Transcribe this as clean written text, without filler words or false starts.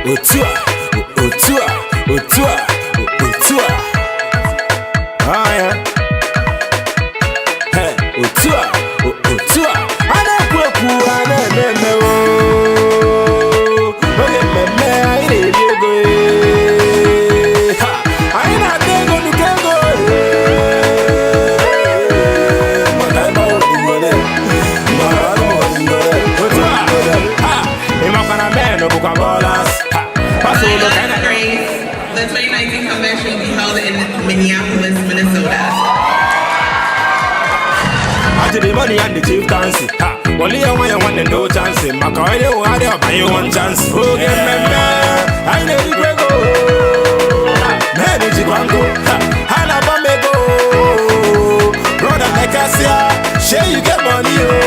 Otu a, otu a, otu a, otu a. Ah, ya. He, otu a, otu a. A na-ekwu ekwu, a na-eme eme oo. Oge mmemme anyị na-eri ego ee. Ha, anyị na-ata ego nnukwu ego ee. Maka ebe ọ bụ ngole, maka ọ bụ ngole. Otu a, ha, ị makwa na men bụkwa ballers. Ha, pasolo My ka anyị last na- race, the 2019 convention will be held in Minneapolis, Minnesota. Ajiri money and the chieftaincy. Ha, wọli ya nwayọ nwanne, no chance. Maka onye ụgharị ọbanye one chance. Oge mmemme anyị na-erikwa ego. Men jikwa nkụ. Ha, ha na-agba m ego. Brother mekasịa, shey you get money o.